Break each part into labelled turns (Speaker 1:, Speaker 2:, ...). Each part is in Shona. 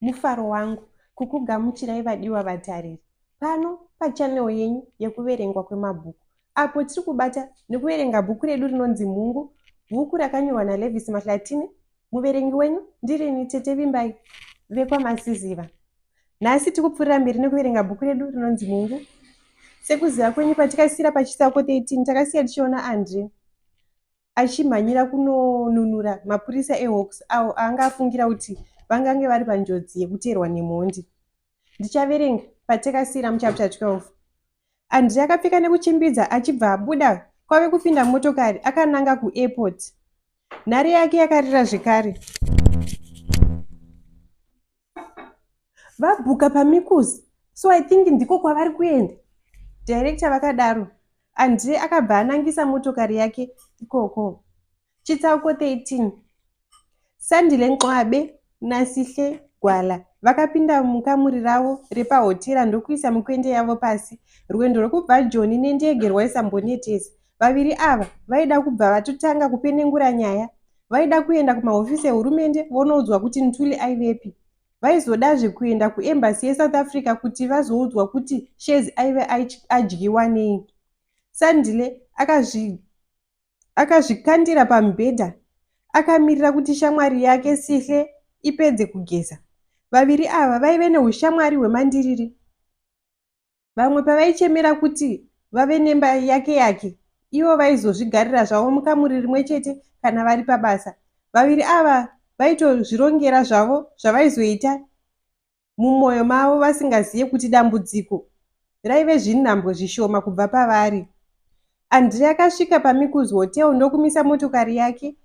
Speaker 1: Mufaro wangu kukugamuchirai vadiwa vatariri pano pachannel yenyu yekuverengwa kwemabhuku apo tiri kubata nekuverenga bhuku redu rinonzi Mhungu, bhuku rakanyorwa naLevis Mahlatini. Muverengi wenyu ndirini Tete Vimbai vekwaMasiziva. Nhasi tiri kupfuurira mberi nekuverenga bhuku redu rinonzi Mhungu. Sekuziva kwenyu patikasiira pachitsauko 13 takasiya tichiona Andre achimhanyira kunonunura mapurisa eHawks awo aanga afungira kuti vangange vari panjodzi yekuteerwa nemhondi. Ndichaverenga patakasiira muchapter 12. Andre akapfeka nekuchimbidza achibva abuda kwave kupinda mumotokari akananga kuairport. Nhare yake yakarira zvekare. Vabhuka paMikus so I think ndiko kwavari kuenda. Director vakadaro. Andre akabva anangisa motokari yake ikoko. Chitsauko 13 Sandile Nxwabe naSihle Gwala vakapinda mukamuri ravo repahotera ndokuisa mikwende yavo pasi. Rwendo rwekubva Joni nendege rwaisambonetesa. Vaviri ava vaida kubva vatotanga kupenengura nyaya. Vaida kuenda kumahofisi ehurumende vonoudzwa kuti Ntuli aivepi. Vaizodazve kuenda kuembassy yeSouth Africa kuti vazoudzwa kuti Shezi aive adyiwa nei. Sandile akazvikandira pamubhedha akamirira kuti shamwari yake Sihle ipedze kugeza. Vaviri ava vaive neushamwari hwemandiriri. Vamwe pavaichemera kuti vave nemba yake yake, ivo vaizozvigarira zvavo mukamuri rimwe chete kana vari pabasa. Vaviri ava vaitozvirongera zvavo zvavaizoita mumwoyo mavo vasingazive kuti dambudziko raive zvinhambwe zvishoma kubva pavari. Andre akasvika paMikuzi Hotel ndokumisa motokari yake.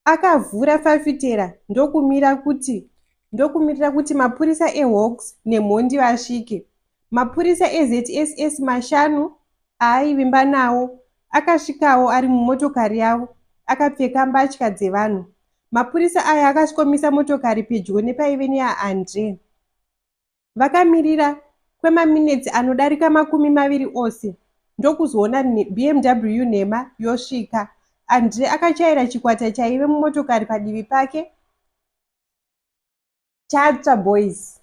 Speaker 1: Akavhura fafitera ndokumira kuti ndokumirira kuti mapurisa eHawks nemhondi vasvike. Mapurisa eZSS mashanu aaivimba nawo akasvikawo ari mumotokari yavo akapfeka mbatya dzevanhu. Mapurisa aya akasvikomisa motokari pedyo nepaive neyaAndre. Vakamirira kwemaminetsi anodarika 20 ose ndokuzoona BMW nhema yosvika. Andre akachaira chikwata chaive mumotokari padivi pake chatsva boys.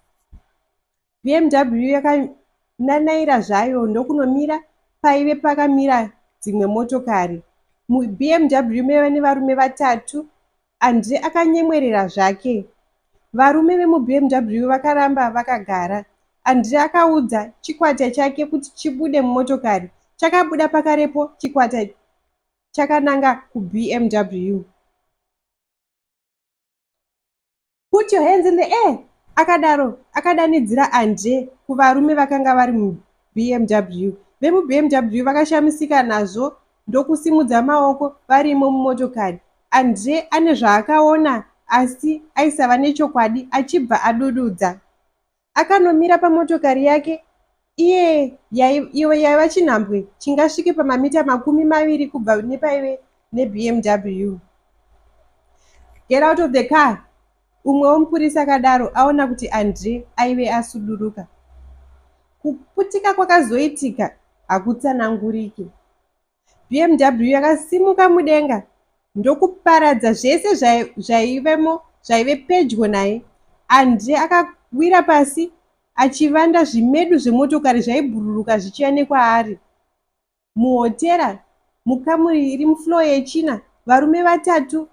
Speaker 1: BMW yakananaira zvayo ndokunomira paive pakamira dzimwe motokari. MuBMW maiva nevarume vatatu Andre akanyemwerera zvake. Varume vemuBMW vakaramba vakagara. Andre akaudza chikwata chake kuti chibude mumotokari. Chakabuda pakarepo chikwata chakananga kuBMW. Put your hands in the air! akadaro akadanidzira Andre kuvarume vakanga vari muBMW. VemuBMW vakashamisika nazvo ndokusimudza maoko varimo mumotokari. Andre ane zvaakaona asi aisava nechokwadi achibva adududza. Akanomira pamotokari yake iye iyo yaiva chinhambwe chingasvike pamamita 20 kubva nepaive neBMW. Get out of the car! Umwe wemupurisa akadaro aona kuti Andre aive asuduruka. Kuputika kwakazoitika hakutsananguriki. BMW yakasimuka mudenga ndokuparadza zvese zvaivemo zvaive pedyo naye. Andre akawira pasi achivanda zvimedu zvemotokari zvaibhururuka zvichiuya nekwaari. Muhotera, mukamuri iri mufloor yechina, varume vatatu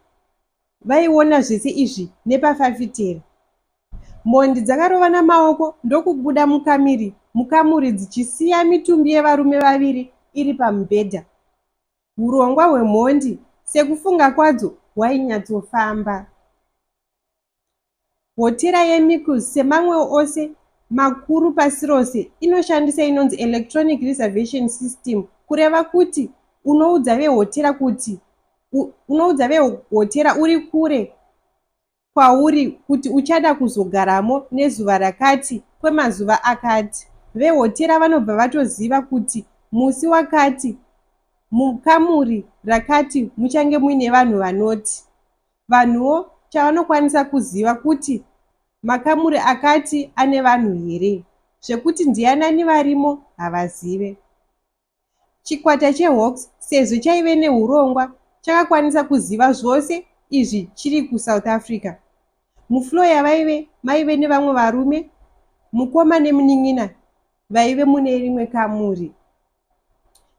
Speaker 1: vaiona zvese izvi nepafafitera. Mhondi dzakarovana maoko ndokubuda mukamiri mukamuri dzichisiya mitumbi yevarume vaviri iri pamubhedha. Hurongwa hwemhondi sekufunga kwadzo hwainyatsofamba. Hotera yeMikus semamwewo ose makuru pasirose inoshandisa inonzi electronic reservation system kureva kuti unoudza vehotera kuti unoudza vehotera uri kure kwauri kuti uchada kuzogaramo nezuva rakati kwemazuva akati. Vehotera vanobva vatoziva kuti musi wakati mukamuri rakati muchange muine vanhu vanoti. Vanhuwo chavanokwanisa kuziva kuti makamuri akati ane vanhu here. Zvekuti ndianani varimo havazive. Chikwata cheHawks sezvo chaive nehurongwa chakakwanisa kuziva zvose izvi chiri kuSouth Africa. Mufloor yavaive maive nevamwe varume, mukoma nemunin'ina vaive mune rimwe kamuri.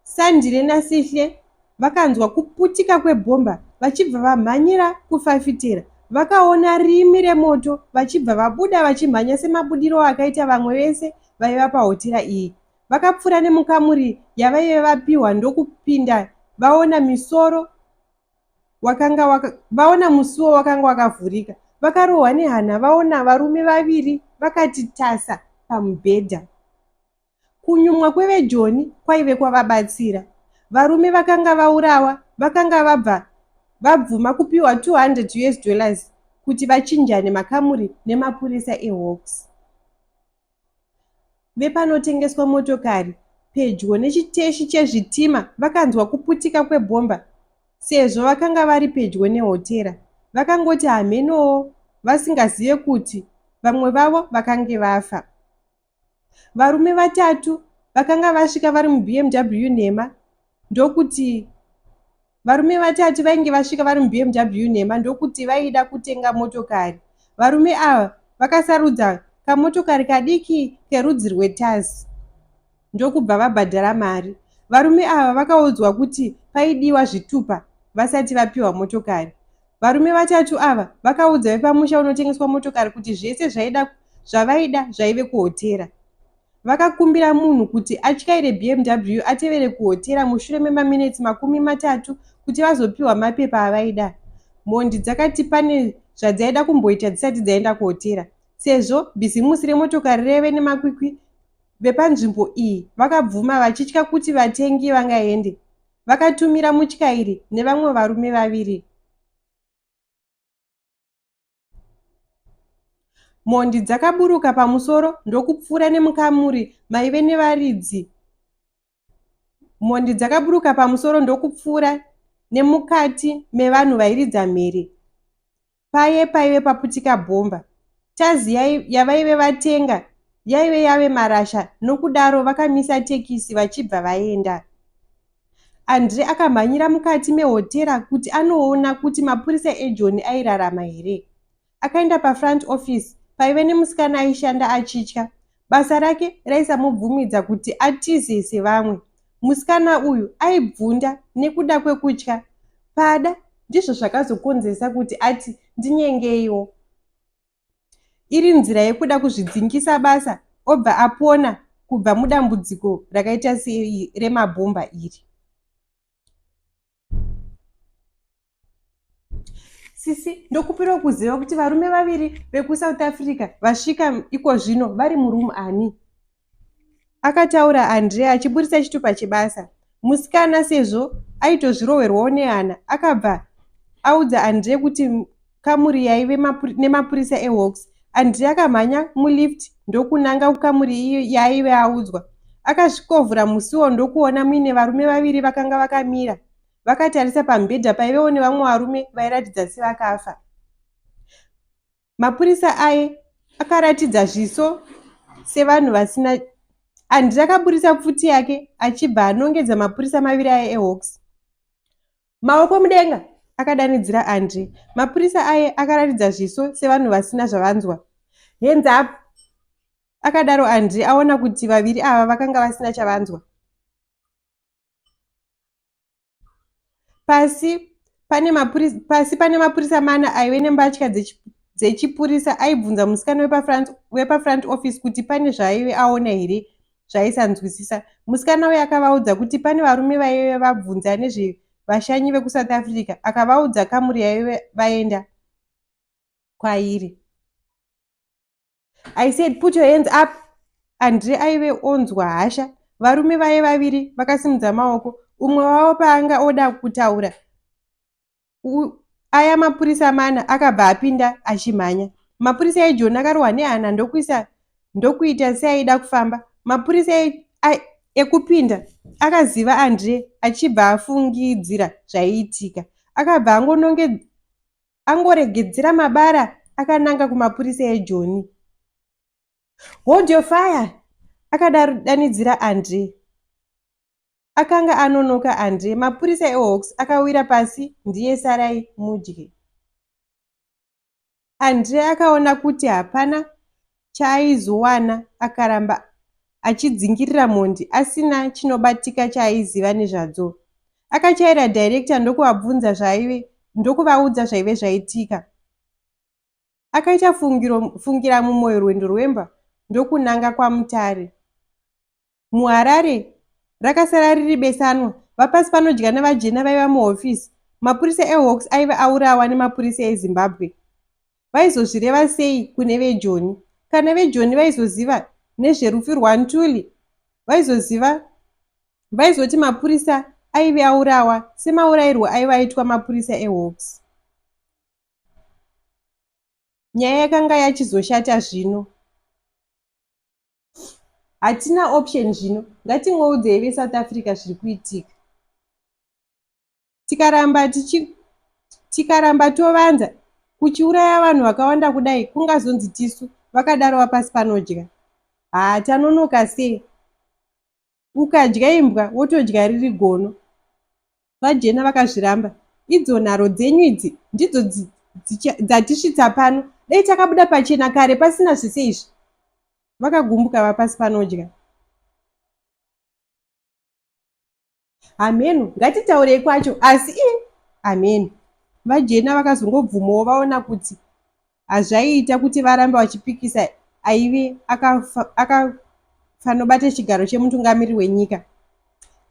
Speaker 1: Sandile naSihle vakanzwa kuputika kwebhomba vachibva vamhanyira kufafitera. Vakaona rimi remoto vachibva vabuda vachimhanya semabudiro akaita vamwe vese vaiva pahotera iyi. Vakapfuura nemukamuri yavaive vapiwa ndokupinda vaona misoro wakanga waka, vaona musuwo wakanga wakavhurika. Vakarohwa nehana vaona varume vaviri vakati tasa pamubhedha. Kunyumwa kwevejoni kwaive kwavabatsira. Varume vakanga vaurawa vakanga vabva vabvuma kupiwa 200 us dollars kuti vachinjane makamuri nemapurisa eHawks. Vepanotengeswa motokari pedyo nechiteshi chezvitima vakanzwa kuputika kwebhomba sezvo vakanga vari pedyo nehotera. Vakangoti hamenowo vasingazive kuti vamwe vavo vakange vafa. Varume vatatu vakanga vasvika vari muBMW nhema ndokuti Varume vatatu vainge vasvika vari muBMW nhema ndokuti vaida kutenga motokari. Varume ava vakasarudza kamotokari kadiki kerudzi rweTazz ndokubva vabhadhara mari. Varume ava vakaudzwa kuti paidiwa zvitupa vasati vapiwa motokari. Varume vatatu ava vakaudza vepamusha unotengeswa motokari kuti zvese zvaida zvavaida zvaive kuhotera. Vakakumbira munhu kuti atyaire BMW atevere kuhotera mushure memaminetsi 30 kuti vazopiwa mapepa avaida. Mhondi dzakati pane zvadzaida kumboita dzisati dzaenda kuhotera. Sezvo bhizimusi remotokari raive nemakwikwi, vepanzvimbo iyi vakabvuma vachitya kuti vatengi vangaende. Vakatumira mutyairi nevamwe varume vaviri. Mhondi dzakaburuka pamusoro ndokupfuura nemukamuri maive nevaridzi. Mhondi dzakaburuka pamusoro ndokupfuura nemukati mevanhu vairidza mhere paye paive paputika bhomba. Tazi yavaive vatenga yaive yave marasha nokudaro vakamisa tekisi vachibva vaenda. Andre akamhanyira mukati mehotera kuti anoona kuti mapurisa eJoni airarama here. Akaenda pafront office paive nemusikana aishanda achitya. Basa rake raisamubvumidza kuti atize sevamwe. Musikana uyu aibvunda nekuda kwekutya. Pada ndizvo zvakazokonzeresa kuti ati ndinyengeiwo. Iri nzira yekuda kuzvidzingisa basa obva apona kubva mudambudziko rakaita seremabhomba iri. Sisi, ndokupirawo kuziva kuti varume vaviri vekuSouth Africa vasvika iko zvino vari muroom ani? Akataura Andrea achiburitsa chitupa chebasa. Musikana sezvo aitozvirohwerwawo nehana akabva audza Andrea kuti kamuri yaive nemapurisa eHawks. Andrea akamhanya mulift ndokunanga kukamuri yaaive audzwa. Akasvikovhura musuo ndokuona muine varume vaviri vakanga vakamira vakatarisa pamubhedha paivewo nevamwe varume vairatidza sevakafa. Mapurisa aye akaratidza zviso sevanhu vasina Andire akaburitsa pfuti yake achibva anongedza mapurisa maviri aye eHawks. Maoko mudenga! akadanidzira Andre. Mapurisa aye akaratidza zviso sevanhu vasina zvavanzwa. Hands up! akadaro Andre aona kuti vaviri ava vakanga vasina chavanzwa. Pasi pane mapurisa, pasi pane mapurisa mana aive nembatya dzechipurisa aibvunza musikana wepafront office kuti pane zvaaive aona here zvaaisanzwisisa. Musikana uya akavaudza kuti pane varume vaive vabvunza nezvevashanyi vekuSouth Africa akavaudza kamuri yaive vaenda kwairi. I said put your hands up. Andre aive onzwa hasha. Varume vaye vaviri vakasimudza maoko. Umwe wavo paanga oda kutaura aya mapurisa mana akabva apinda achimhanya. Mapurisa ejoni akarohwa nehana ndokuisa ndokuita seaida kufamba. Mapurisa ekupinda akaziva Andre achibva afungidzira zvaiitika. Akabva angononge Angoregedzera mabara akananga kumapurisa eJoni. Hold your fire! akadanidzira Andre. Akanga anonoka Andre. Mapurisa eHawks akawira pasi ndiye sarai mudye. Andre akaona kuti hapana chaaizowana akaramba achidzingirira mhondi asina chinobatika chaaiziva nezvadzo. Akachaira director ndokuvabvunza zvaive ndokuvaudza zvaive zvaitika. Akaita fungiro, fungira mumoyo rwendo rwemba ndokunanga kwaMutare. MuHarare rakasara riri besanwa, VaPasipanodya naVaJena vaiva muhofisi. Mapurisa eHawks aive aurawa nemapurisa eZimbabwe. Vaizozvireva sei kune veJoni? Kana veJoni vaizoziva nezverufu rwaNtuli, vaizoziva vaizoti mapurisa aive aurawa semaurairwo aive aitwa mapurisa eHawks. Nyaya yakanga yachizoshata zvino. Hatina option zvino, ngatingoudzei veSouth Africa zviri kuitika. Tikaramba tichi tikaramba tovanza kuchiuraya vanhu vakawanda kudai kungazonzi tisu, vakadaro VaPasipanodya. Haa tanonoka sei? Ukadya imbwa wotodya riri gono. VaJena vakazviramba. Idzo nharo dzenyu idzi ndidzo dzatisvitsa pano. Dai takabuda pachena kare pasina zvese izvi. Vakagumbuka VaPasipanodya. Hameno, ngatitaurei kwacho asi ii hameno. VaJena vakazongobvumawo vaona kuti hazvaiita kuti varambe vachipikisa aive akafanobata chigaro chemutungamiriri wenyika.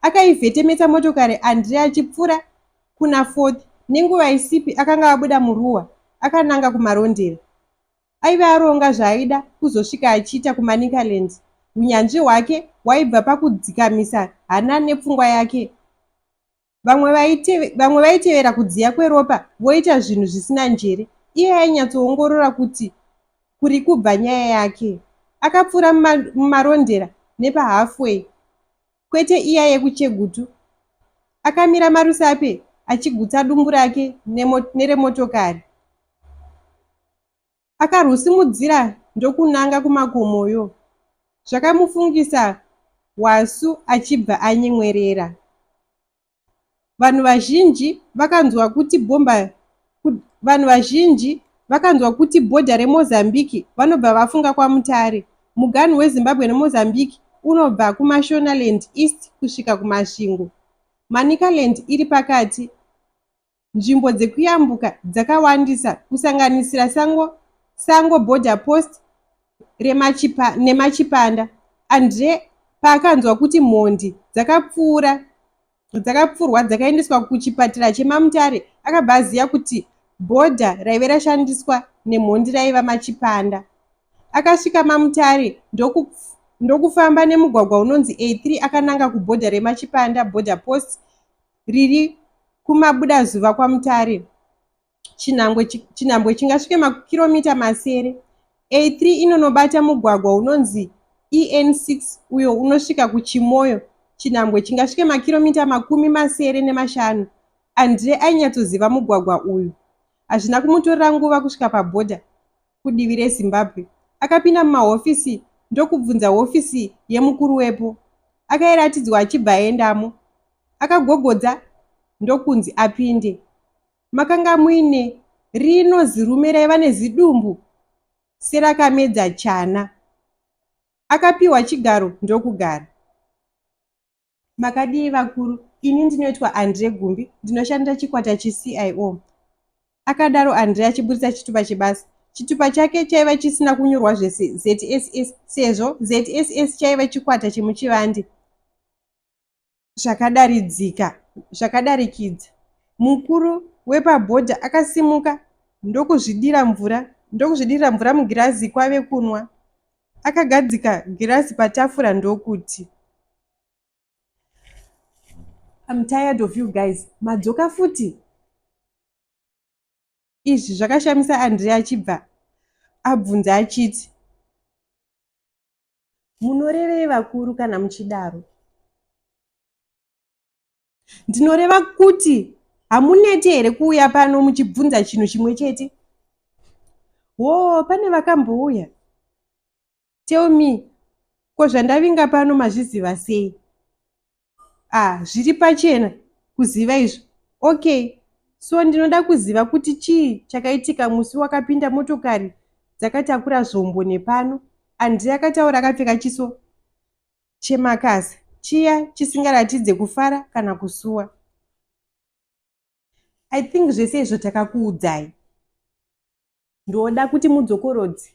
Speaker 1: Akaivhetemetsa motokari Andre achipfuura kuna Fourth nenguva isipi akanga abuda muruwa akananga kuMarondera. Aive aronga zvaaida kuzosvika achiita kuManicaland. Hunyanzvi hwake hwaibva pakudzikamisa hana nepfungwa yake. Vamwe vamwe vaitevera kudziya kweropa voita zvinhu zvisina njere. Iye ainyatsoongorora kuti kuri kubva nyaya yake. Akapfuura muMarondera nepaHalfway, kwete iya yekuChegutu. Akamira maRusape achigutsa dumbu rake neremotokari. Akarwusimudzira ndokunanga kumakomoyo. Zvakamufungisa Wasu achibva anyemwerera. Vanhu vazhinji vakanzwa kuti bhomba Vanhu vazhinji vakanzwa kuti bhodha reMozambique vanobva vafunga kwaMutare. Muganhu weZimbabwe neMozambique unobva kuMashonaland East kusvika kuMasvingo. Manicaland iri pakati. Nzvimbo dzekuyambuka dzakawandisa kusanganisira sango, Sango Border Post remachipa, neMachipanda. Andre paakanzwa kuti mhondi dzakapfuura dzakapfurwa dzakaendeswa kuchipatara cheMamutare akabva aziva kuti bhodha raive rashandiswa nemhondi raiva Machipanda. Akasvika maMutare ndokufamba nemugwagwa unonzi A3 akananga kubhodha reMachipanda Border Post riri kumabudazuva kwaMutare, chinhambwe chingasvike makiromita masere. A3 inonobata mugwagwa unonzi EN6 uyo unosvika kuChimoio, chinhambwe chingasvike makiromita 75. Andre ainyatsoziva mugwagwa uyu. Hazvina kumutorera nguva kusvika pabhodha kudivi reZimbabwe. Akapinda mumahofisi ndokubvunza hofisi yemukuru wepo. Akairatidzwa achibva aendamo. Akagogodza ndokunzi apinde. Makanga muine rino zirume raiva nezidumbu serakamedza chana. Akapiwa chigaro ndokugara. Makadii vakuru, ini ndinoitwa Andre Gumbi, ndinoshandira chikwata cheCIO. Akadaro Andre achiburitsa chitupa chebasa. Chitupa chake chaiva chisina kunyorwa zveZSS sezvo ZSS chaiva chikwata chemuchivande zvakadaridzika zvakadarikidza. Mukuru wepabhodha akasimuka ndokuzvidira mvura ndokuzvidirira mvura mugirazi kwave kunwa. Akagadzika girazi patafura ndokuti. I'm tired of you guys. Madzoka futi? Izvi zvakashamisa Andrea achibva abvunza achiti. Munorevei vakuru kana muchidaro? Ndinoreva kuti hamuneti here kuuya pano muchibvunza chinhu chimwe chete? Hoo, pane vakambouya. Tell me, ko zvandavinga pano mazviziva sei? Ah, zviri pachena kuziva izvo. Okay, So ndinoda kuziva kuti chii chakaitika musi wakapinda motokari dzakatakura zvombo nepano, Andre akataura akapfeka chiso chemakasa, chiya chisingaratidze kufara kana kusuwa. I think zvese izvo takakuudzai. Ndoda kuti mudzokorodze.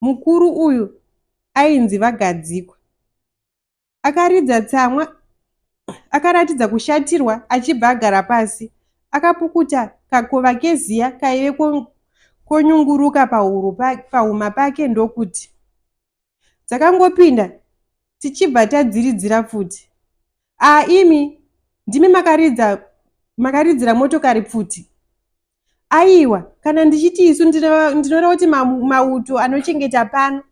Speaker 1: Mukuru uyu ainzi VaGadzikwa. Akaridza tsamwa akaratidza kushatirwa achibva agara pasi. Akapukuta kakova keziya kaive konyunguruka pahuma pake ndokuti, Dzakangopinda tichibva tadziridzira pfuti. Ah imi ndimi makaridza makaridzira motokari pfuti? Aiwa, kana ndichiti isu ndinoreva kuti mauto anochengeta pano.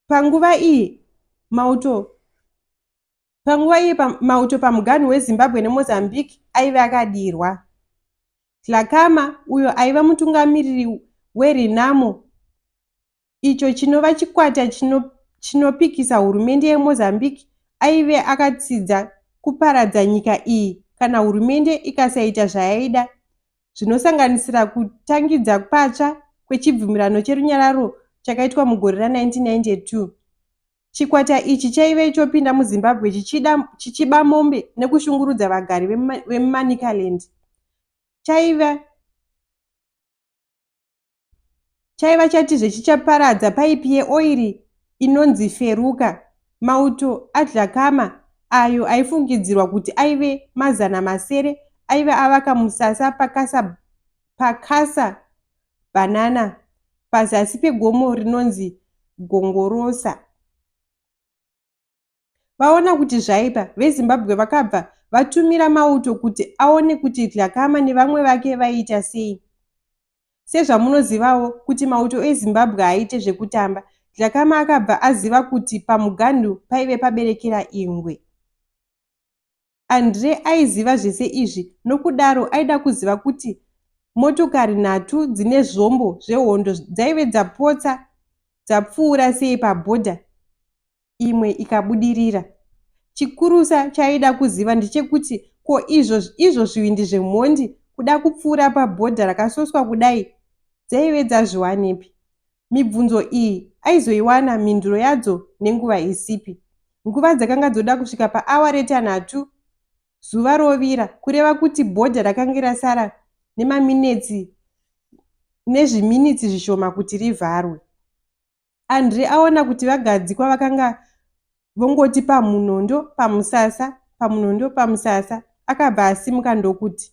Speaker 1: Panguva iyi mauto panguva iyi mauto pamuganhu weZimbabwe neMozambique aive akadirwa. Dhlakama, uyo aiva mutungamiriri weRenamo, icho chinova chikwata chinopikisa hurumende yeMozambique, aive akatsidza kuparadza nyika iyi kana hurumende ikasaita zvayaida zvinosanganisira kutangidza patsva kwechibvumirano cherunyararo chakaitwa mugore ra1992. Chikwata ichi chaive chopinda muZimbabwe chichiba mombe nekushungurudza vagari vemuManicaland. Chaiva Chaiva chatizve chichaparadza paipi yeoiri inonzi Feruka. Mauto aDhlakama, ayo aifungidzirwa kuti aive 600, aive avaka musasa paCasa Banana, pazasi pegomo rinonzi Gongorosa. Vaona kuti zvaipa, veZimbabwe vakabva vatumira mauto kuti aone kuti Dhlakama nevamwe vake vaiita sei. Sezvamunozivawo kuti mauto eZimbabwe haaite zvekutamba, Dhlakama akabva aziva kuti pamuganhu paive paberekera ingwe. Andre aiziva zvese izvi nokudaro aida kuziva kuti motokari nhatu dzine zvombo zvehondo dzaive dzapotsa dzapfuura sei pabhodha imwe ikabudirira. Chikurusa chaaida kuziva ndechekuti ko izvo izvo zvivindi zvemhondi kuda kupfuura pabhodha rakasoswa kudai dzaive dzazviwanepi? Mibvunzo iyi aizoiwana mhinduro yadzo nenguva isipi. Nguva dzakanga dzoda kusvika paawa retanhatu zuva rovira kureva kuti bhodha rakange rasara nemaminetsi nezviminitsi zvishoma kuti rivharwe. Andre aona kuti vagadzikwa vakanga vongoti pamunondo pamusasa, pamunondo pamusasa, akabva asimuka ndokuti.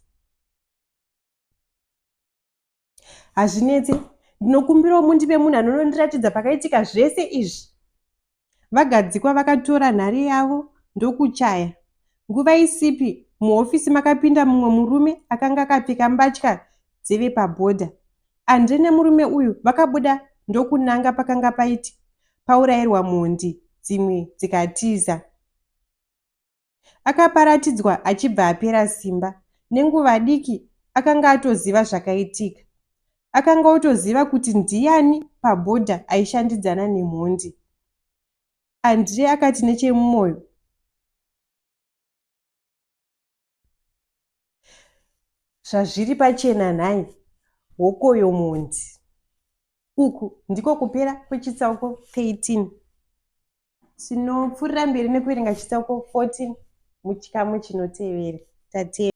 Speaker 1: Hazvinetse, ndinokumbirawo mundipe munhu anonondiratidza pakaitika zvese izvi. Vagadzikwa vakatora nhare yavo ndokuchaya. Nguva isipi, muhofisi makapinda mumwe murume akanga akapfeka mbatya dzevepabhodha. Andre nemurume uyu vakabuda ndokunanga pakanga paiti paurayirwa mhondi dzimwe dzikatiza. Akaparatidzwa achibva apera simba. Nenguva diki akanga atoziva zvakaitika. Akanga otoziva kuti ndiyani pabhodha aishandidzana nemhondi. Andre akati nechemumoyo, Zvazviri pachena nhai, hokoyo mhondi. Uku ndiko kupera kwechitsauko 13. Tinopfuurira mberi nekuverenga chitsauko 14 muchikamu chinotevera. Tatenda.